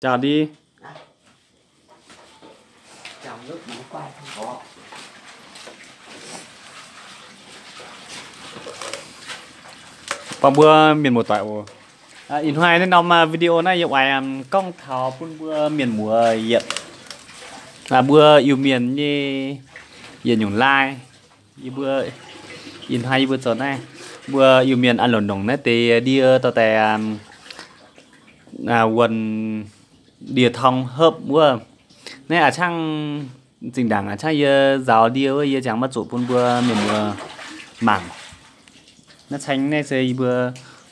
Jauv ndie. Buangh mbuo mienh muoz-doic oc. Ih hnoi naaiv norm video naaiv yie oix gorngv taux bun mbuo mienh muoz yietc, mbuo Iu-Mienh nyei yietc nyungc lai. Yie mbuo ih hnoi yie mbuo zoux naaiv, mbuo Iu-Mienh an longc nongc naaiv deix ndie dorh daaih wuonh ndie-tong hopv wuov. Naaiv a'cangv zinh ndaangc a'cangh yie nzaaux ndie wuov, yie ziangx maiv zuqc bun mbuo mienh muoz mangc. Naaiv caeng naaiv se yie mbuo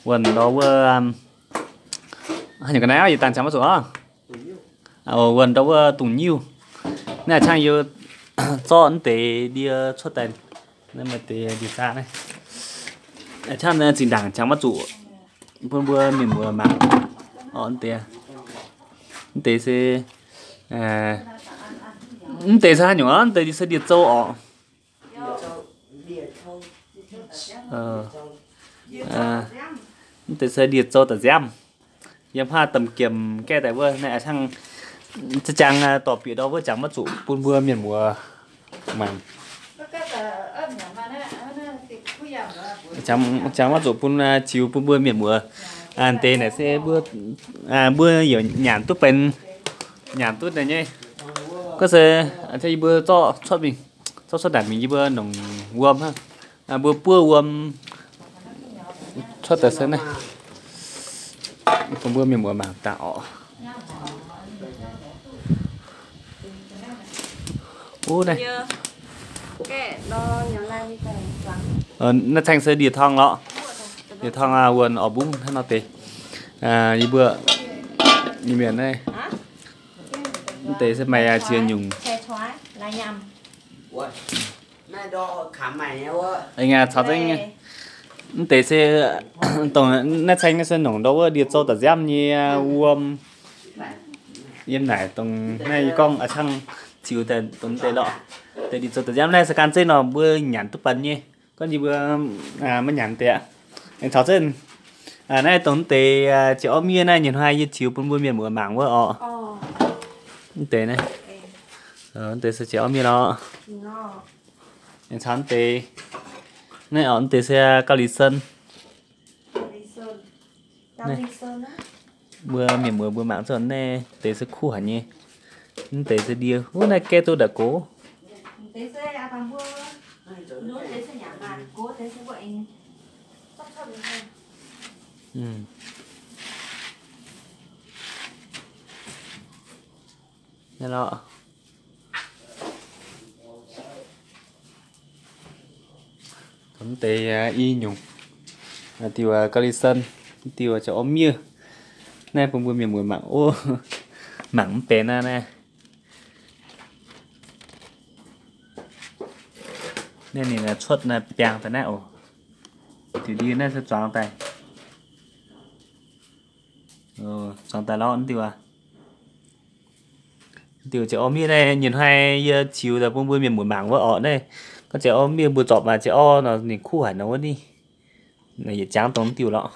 wuonh ndau wuov, haaix nyungc ga'naaiv yie dangh ziangx maiv zuqc oc. Wuonh ndau wuov dungz nyiuh. Naaiv a'cangh yie zorqv naaiv deix ndie cuotv daaih. Naaiv maaih deix ndie-zaqv naaiv. A'cangh zinh ndaangc ziangx maiv zuqc bun mbuo mienh muoz mangc. Orqc, naaiv deix, naaiv deix se, naaiv deix se haaix nyungc? Naaiv deix se ndie-zou orqc. Naaiv deix se ndie-zou da'nziaamv. Yiem haav domh giemh gaeqv daaih wuov naaiv a'cangh za'jangx dorh bieqc ndau wuov ziangx maiv zuqc bun mbuo mienh muoz mangc. Ziangx maiv zuqc bun, ziux bun mbuo mienh muoz. Deix naaic se mbuo, mbuo yaac nyanc duqv benx, nyanc duqv deix nyei. Gorngv se yie mbuo zorqv cuotv mingh, zorqv cuotv ndaangc mingh yie mbuo nongc wuom hnangv. Mbuo buov wuom cuotv daaih se naaiv, bun mbuo mienh muoz mangc daaih orqc. Wuov naaiv, naaiv caeng se ndie-tong lorqc. Ndie-tong wuonh orqc, mbungv hnangv nor deix. Yie mbuo, yie mienh naaiv, mv deix se maaih ziex nyungc. Caux zengv, mv deix se dongh naaiv caeng naaiv se nongc ndau wuov ndie-zou da'nziaamv nyei wuom. Yiem naaic dongh naaiv yie gorngv a'cangh ziux daaih dongh mv deix lorqc. Deix ndie-zou da'nziaamv naaiv se gan zeiv nor mbuo nyanc duqv benx nyei. Gorngv yie mbuo maiv nyanc deix aqv. Aengx caux zengv naaiv dongh mv deix ziouc orv miev naaiv nyei hnoi yie ziux bun mbuo mienh muoz mangc wuov orqc. Mv deix naaiv, mv deix se ziouc orv miev lorqc. Aengx caux mv deix naaiv orqc, mv deix se gauh li sen. Mbuo mienh muoz mbuo mangc zungv naaiv deix se kuv haic nyei. Mv deix se ndie, wuov naaiv gaeqv duqv nda'gox. Naaiv lorqc. Mv deix i nyungc, diuh gauh li sen, diuh ziouc orv miev. Naaiv bun mbuo mienh muoz mangc, mangc mv benx naaiv. Naaiv ninh cuotv naaiv biangh daaih naaiv oc. Diuc ndie naaiv se zuangx daaih. Zuangx daaih lorqc, diuh aqv. Diuh ziouc orv miev naaiv, nyei hnoi yie ziux daaih bun mbuo mienh muoz mangc wuov orqc naaiv. Gorngv ziouc orv miev mbuo zorpc maaih ziouc orv nor ninh kuv haic nor wuov ni. Yietc jangx dongh diuh lorqc.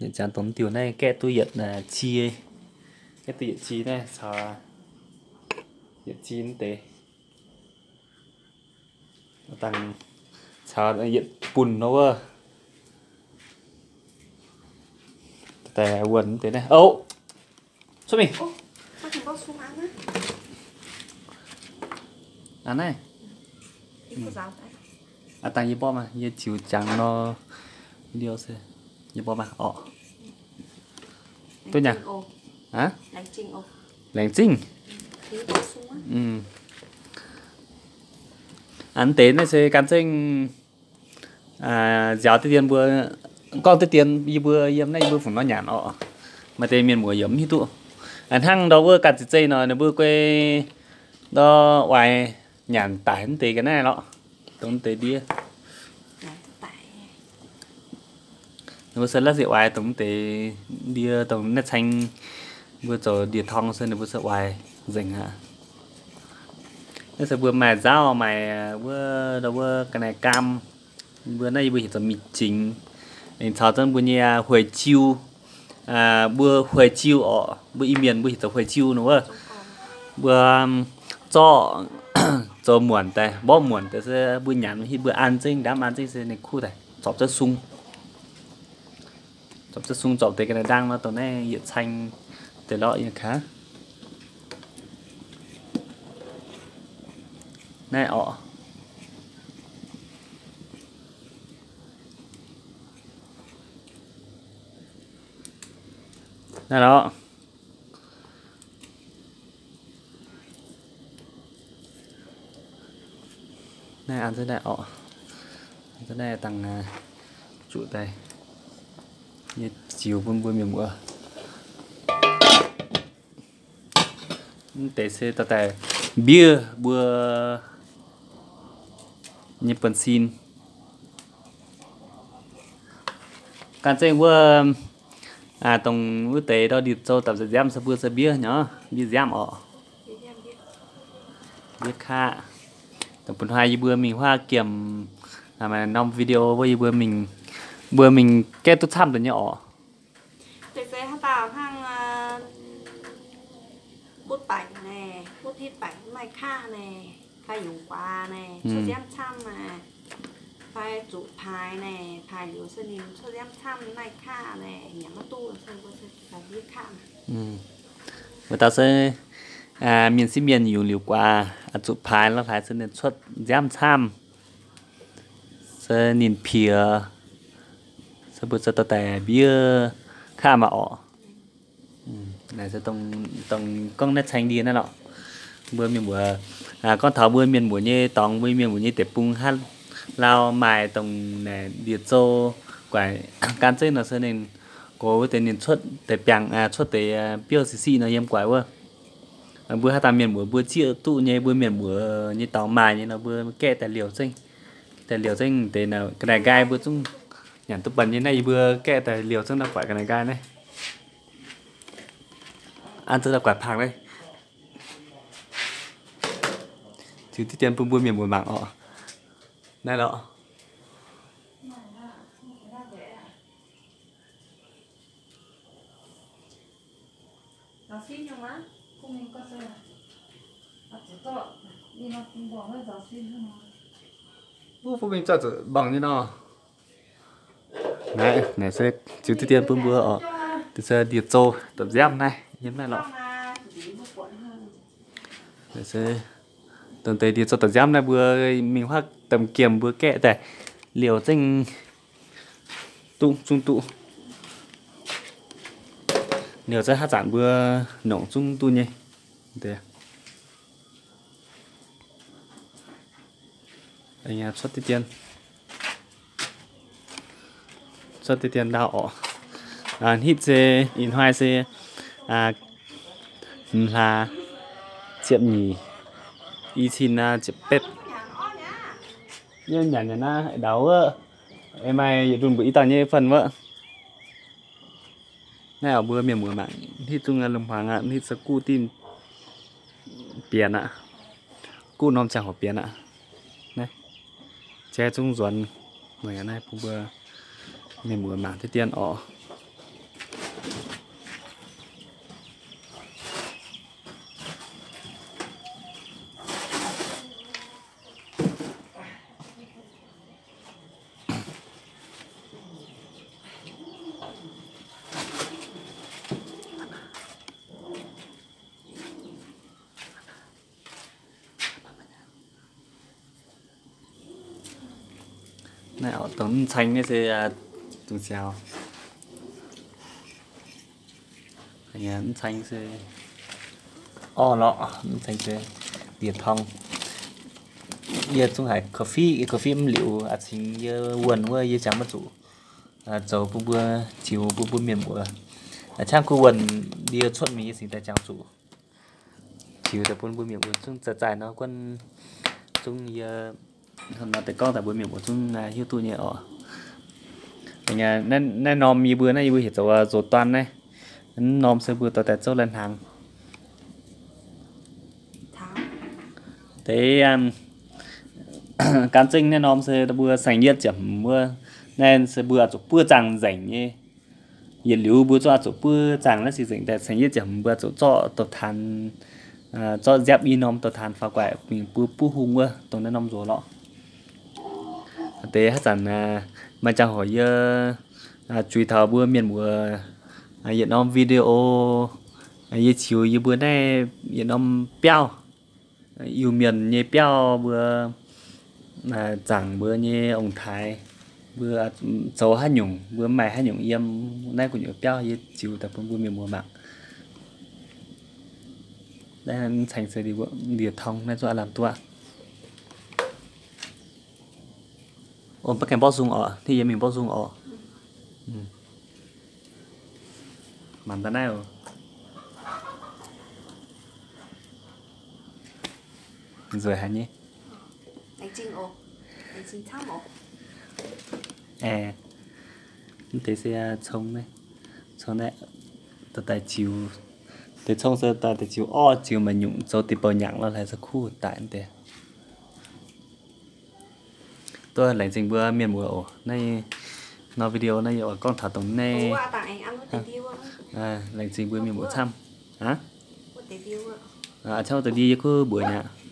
Yietc jangx dongh diuh naaiv gaeqv duqv yietc ci, gaeqv duqv yietc ci naaiv caux yietc ci mv deix. Dangh caux yietc bun nor wuov. Daaih wuonh mv deix naaiv, o, cuotv mingh. Aa, naaiv. Aa, dangh yie mborqv maah, yie ziux jangx nor, liouh se yie mborqv maah orqc. Duqv nyaah. Laengz zingh. Mv deix naaiv se gan zengv nziaaux diqv dien mbuo, gorngv diqv dien yie mbuo yiem naaiv yie mbuo fungc nor nyanc orqc. Maaih deix mienh muoz yaac mv hiuv duqv. Hnangv ndau wuov ganh ziex zei nor ninh mbuo guei ndau oix nyanc daic mv deix ga'naaiv lorqc. Dongh mv deix ndie, ninh mbuo se la'sic oix dongh mv deix ndie, dongh naaiv caeng mbuo zoux ndie-tong se ninh mbuo se oix nzengc aqv. Naaiv se mbuo maaih nzaauv, maaih wuov, ndau wuov ga'naaiv gaam. Mbuo naaiv yie mbuo heuc zoux mingh jingx. Ninh caux zengv mbuo nyei hueic jiu, mbuo hueic jiu orqc, mbuo Iu-Mienh mbuo heuc zoux hueic jiu nor wuov. Mbuo zorqv zoux muonc daaih, mborqv muonc daaih se mbuo nyanc mv hiuv, mbuo an zengv, ndaamv an zengv se ninh kuv daaih zorpc zengv sung. Zorpc zengv sung, zorpc deix ga'naaiv ndaang nor, dongh naaiv yietc caeng deix lorqc yie kaav. Naaiv orqc. Naaiv lorqc. Naaiv an zengv naaiv orqc. An zengv naaiv dangh zuqc daaih nyei ziux bun mbuo mienh muoz. Mv deix se dorh daaih mbiev mbuo nyei buonv-sin. Gan zengv wuov, dongh wuov deix ndau ndie-zou dapc nziaamv se mbuo se mbiev nyei, mbiev nziaamv orqc. Mbiev kaqv. Dongh bun hnoi yie mbuo mingh huaav giemh norm video wuov yie mbuo mingh, mbuo mingh gaeqv duqv camv deix nyei orqc. Deix se haaix dauh hnangv butv baengc naaic, butv hitv baengc maaih kaqv naaic, fai yungz guaax naaic, cuotv nziaamv camv naaic, fai zuqc paaix naaic, paaix liuz se ninh cuotv nziaamv camv maaih kaqv naaic, nyanc maiv duqv se mbuo se fai mbiev kaqv naaic. Wuov dauh se mienh sieqv mienh yungz liuz guaax, zuqc paaix lorqc, haaix se ninh cuotv nziaamv camv, se ninh piex, se mbuo se dorh daaih mbiev kaqv maah orqc. Naaiv se dongh gorngv naaiv caeng ndie naaiv lorqc. Mbuo mienh muoz, gorngv taux mbuo mienh muoz nyei dorngx, mbuo mienh muoz nyei deic-bung haaix lauh maaih dongh naaic ndie-zou guaix gan zengv nor se ninh gox wuov deix ninh cuotv deix biangh, cuotv deix biouv sic sic nor yiem guaix wuov. Mbuo haaix dauh mienh muoz mbuo zieqv duqv nyei, mbuo mienh muoz nyei dorngx maaih nyei nor mbuo gaeqv daaih liouh zengv, daaih liouh zengv deix ga'naaiv nqaai mbuo zungv nyanc duqv banh nyei. Naaiv yie mbuo gaeqv daaih liouh zengv nor guaix ga'naaiv nqaai naaiv. An zengv nor guaix pangx naaiv. Ziux diqv dien bun mbuo mienh muoz mangc orqc. Naaiv lorqc. Wuov, bun mingh zorqv zuqc mborngc nyei nor. Naaiv, naaiv se ziux diqv dien bun mbuo orqc. Deix se ndie-zou dapc nziaamv naaiv, yiem naaiv lorqc. Naaiv se dongh deix ndie-zou dapc nziaamv naaiv mbuo mingh huaav domh giemh mbuo gaeqv daaih liouh zengv duqv, zungv duqv. Liouh zengv haaix zanc mbuo nongc zungv duqv nyei. Cuotv diqv dien, cuotv diqv dien ndau orqc. Hitv se ih hnoi se hmz hlaax ziepc nyeic, i cin ziepc betv. Yie nyanc nyanc naaiv ndau wuov, ei maaih yietc ndunh mbuo i dauh nyei fun wuov. Naaiv mbuo mienh muoz mangc, hitv zungv lomh hmuangx aqv, hitv se guv dimv bienx aqv. Guv norm ziangh hoc bienx aqv. Naaiv jaiv zungv nzuonx. Naaiv bun mbuo mienh muoz mangc diqv dien orqc. Naaiv dongh mv caeng naaiv se dungz xiaaux. Mv caeng se orv lorqc, mv caeng se ndie-tong. Yie zungv haiz coffee, coffee mv liuz, a'cingx yie wuonh wuov yie jangx maiv zuqc zoux bun mbuo, ziux bun mbuo mienh muoz. A'ciangv kuv wuonh ndie cuotv mingh yie cingx daaih jangx zuqc ziux daaih bun mbuo mienh muoz zungv zaih zaih nor guanh zungv yie nor deix gorngv daaih mbuo mienh muoz zungv hiuv duqv nyei orqc. Naaiv norm yie mbuo naaiv yie mbuo heuc zoux zoux duan naaiv. Norm se mbuo dorh daaih zouv lai hnaangx. Deix gan zengv naaiv norm se mbuo saeng-yietv ziepc hmz wuov, Naaiv se mbuo oix zuqc buov zaangc nzengc nyei. Yietc liuz mbuo zungv oix zuqc buov zaangc naaiv se nzengc daaih cingx yietv ziepc hmz mbuo oix zuqc zorqv douz-taan, zorqv nziapv i norm douz-taan faaux guaix mingh bun buov hung wuov dongh naaiv norm nzox lorqc. Deix haaix zanc maaih ziangh hoc yie zuiz taux mbuo mienh muoz yietc norm video, yie ziux yie mbuo naaiv yietc norm biauv, Iu-Mienh nyei biauv mbuo, zaangc mbuo nyei ong-taaix, mbuo zoux haaix nyungc, mbuo maaih haaix nyungc yiem naaiv gu'nyuoz biauv yie ziux daaih bun mbuo mienh muoz mangc. Naaiv ceng se ndie-tong naaiv zungv aav lamh duqv. Ov, mv gaengh mborqv sung orqc, hnangv yie mingh mborqv sung orqc. Mangc daaih naaiv oc. Nzueic haic nyei. Aeqv, mv deix se cong naaiv, cong naaiv daaih ziux, deix cong se daaih ziux orv, ziux maaih nyungc zoux deix bouh nyaangc lorh, hlaax se kuv daic mv deix. Duqv laengz zingh mbuo mienh muoz oc. Naaiv nor video naaiv yie oix gorngv taux dongh naaiv. Laengz zingh mbuo mienh muoz camv. Aa, camv deix ndie yie kuv mbuox nyei aqv.